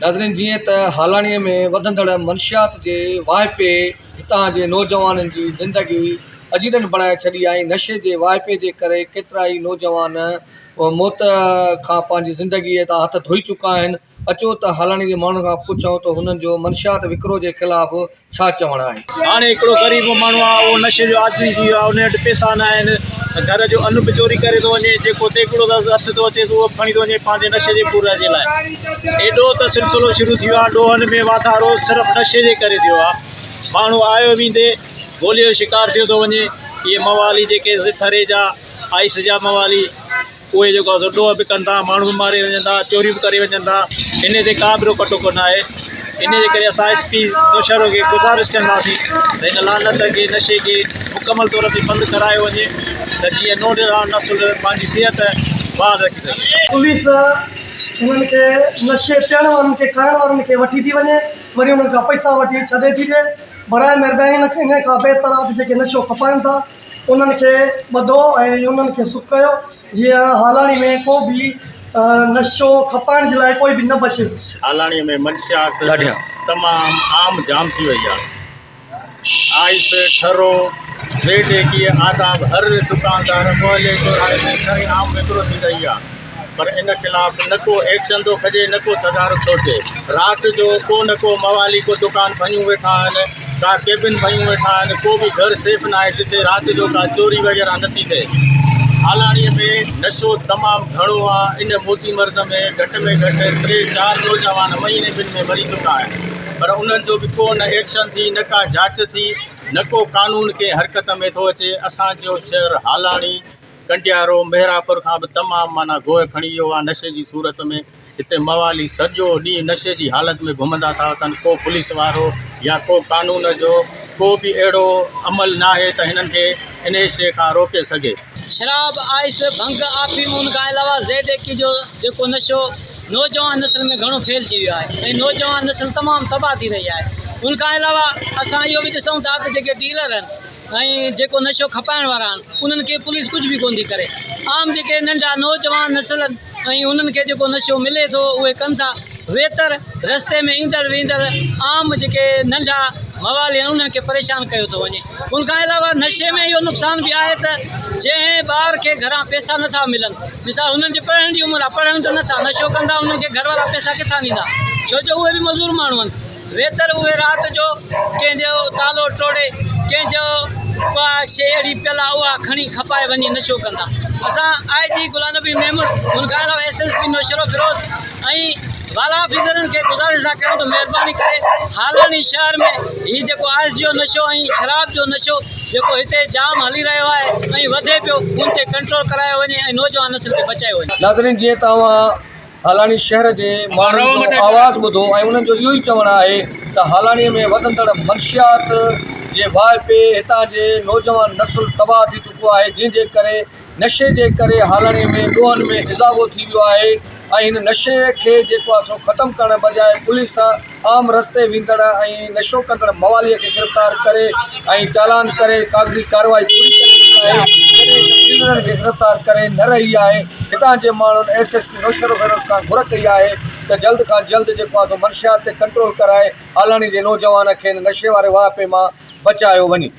ناظرين جيئن ته هالاڻي ۾ وڌندڙ منشيات جي واهپي هتان جي نوجوانن جي زندگي اجيرن بڻائي ڇڏي آهي نشي جي واهپي جي ڪري ڪيترائي نوجوان موت کان پنهنجي زندگي تان هٿ ڌوئي چڪا آهن اچو ته هالاڻي جي ماڻهن کان پڇون ته هنن جو منشيات وڪرو جي خلاف ڇا چوڻ آهي. هاڻي هڪڙو غريب ماڻهو آهي اهو نشي جو عادي ٿي ويو آهي ان وٽ پئسا نه آهن ته گهر جو ان به چوري ڪري ٿو وڃي جيڪو تيڪڙو اٿس هٿ ٿو اچيس اهو به کڻي ٿو وڃي پنهنجي نشي جي پورائي جي لاء ايڏو ته سلسلو شروع ٿي ويو آهي ڏوهن ۾ واڌارو صرف نشي جي ڪري ٿيو آهي ماڻهو آيو ويندي گولي جو شڪار ٿيو ٿو وڃي اهي موالي جيڪي ٿري جا آئس جا موالي اهي جيڪو آهي سو ڏوهه به ڪن ٿا، ماڻهو به ماري وڃن ٿا، چوريون به ڪري وڃن ٿا، انهي تي ڪا به روڪ ٽوڪ نه آهي، انهي جي ڪري اسان ايس پي نوشهرو کي گذارش ڪنداسين ته هن لعنت کي نشي کي مڪمل طور تي بند ڪرايو وڃي ته جيئن نوجوان نسل پنهنجي صحت بحال رکي سگهي. پوليس انهن کي نشي پيئڻ وارن کي کائڻ وارن کي وٺي ٿي وڃي وري انهن کان پئسا وٺي ڇڏي ٿي ڏي براء مهرباني انهي کان بهتر آهي ته جيڪي نشو کپائن ٿا انهن کي ٻڌو ۽ انهن کي سڪيو جيئن هالاڻي ۾ ڪو به نشو کپائڻ جي لاء ڪوئي به نه بچي. هالاڻي ۾ منشيات تمام عام جام ٿي وئي آهي. آئس، ٺرو، ريڊ ايڪيء، آداب هر دڪاندار محلي چوراهي ۾ سري عام وڪرو ٿي رهي آهي. پر ان خلاف نه ڪو ايڪشن ٿو کڄي نه ڪو تدارڪ ٿو ٿئي. رات جو ڪو نه ڪو موالي ڪو دڪان ڀڃيون ويٺا آهن، ڪا ڪيبن ڀڃيون ويٺا آهن، ڪو به گهر سيف ناهي جتي رات جو ڪا چوري وغيره نه ٿي ٿئي. هالاڻي ۾ نشو تمام گهڻو آ، ان موذي مرض ۾ گهٽ ۾ گهٽ ٽي چار نوجوان مهيني ٻن ۾ مري چڪا آهن پر انهن جو به ڪو نه ايڪشن ٿي نه ڪا جاچ ٿي نه ڪو قانون ڪنهن حرڪت ۾ ٿو اچي. اسان جو شهر هالاڻي ڪنڊيارو مهراپور کان به تمام معنيٰ گوء کڻي ويو آهي نشي جي صورت ۾ هتي موالي سڄو ڏينهن نشي جي حالت ۾ گهمندا ٿا وتن ڪو پوليس وارو يا ڪو قانون جو ڪو به اهڙو عمل ناهي ته هنن کي انهي شيء کان روڪي سگهي. شراب، آئس، ڀنگ، آفيم ان کان علاوه زيڊ ايڪي جو جيڪو نشو نوجوان نسل ۾ گهڻو ڦهلجي ويو آهي ۽ نوجوان نسل تمام تباهه ٿي رهي آهي ان کان علاوه اسان اهو به ڏسون ٿا ته جيڪي ڊيلر آهن ۽ جيڪو نشو کپائڻ وارا آهن انهن کي پوليس ڪجهه به ڪونه ٿي ڪري عام جيڪي ننڍا نوجوان نسل آهن ۽ انهن کي جيڪو نشو ملي ٿو اهي ڪن ٿا ويتر رستي ۾ ايندڙ ويندڙ عام جيڪي ننڍا موالي آهن انهن کي پريشان ڪيو ٿو وڃي ان کان علاوه نشي ۾ اهو نقصان به آهي ته جنهن ٻار کي گهران پئسا نٿا ملن مثال انهن جي پڙهڻ جي عمر آهي پڙهن ته نٿا نشو ڪندا انهن کي گهر وارا پئسا ڪٿان ڏيندا ڇو جو اهي به مزور ماڻهو آهن ويتر اهي رات جو ڪنهن جو تالو ٽوڙي ڪنهن جو ڪا شيء اهڙي پيل آهي اها کڻي کپائي وڃي نشو ڪندا. اسان آء جي غلام نبي ميمڻ ان کان علاوه ايس ايس پي نوشهروفيروز ۽ بالا آفيسرن کي گذارش ٿا ڪيون ته مهرباني ڪري هالاڻي شهر ۾ هي جيڪو آئس جو نشو ۽ شراب جو نشو جيڪو هتي جام هلي رهيو آهي ۽ وڌي پيو ان تي ڪنٽرول ڪرايو وڃي ۽ نوجوان نسل کي بچايو وڃي. ناظرين جيئن ته اوهان هالاڻي شهر جي ماڻهن جو آواز ٻڌو ۽ انهن جو اهو ئي چوڻ آهي ته هالاڻي ۾ وڌندڙ منشيات جي واهپي هتان جي نوجوان نسل تباهه ٿي چڪو آهي جنهن جي ڪري نشي جي ڪري هالاڻي ۾ ڏوهن ۾ اضافو ٿي ويو آهي ۽ هن نشي کي جيڪو آهي سو ختم ڪرڻ بجاء پوليس عام رستي ويندڙ ۽ نشو ڪندڙ موالي کي گرفتار ڪري ۽ چالان ڪري ڪاغذي ڪارروائي پوري ڪري رهي آهي جڏهن ته ڊيلرن کي گرفتار ڪري نه رهي آهي هتان جي ماڻهن ايس ايس پي نوشهروفيروز کان گهر ڪئي آهي ته جلد کان جلد جيڪو آهي سو منشيات تي ڪنٽرول ڪرائي هالاڻي جي نوجوان کي هن نشي واري واهپي مان بچايو وڃي.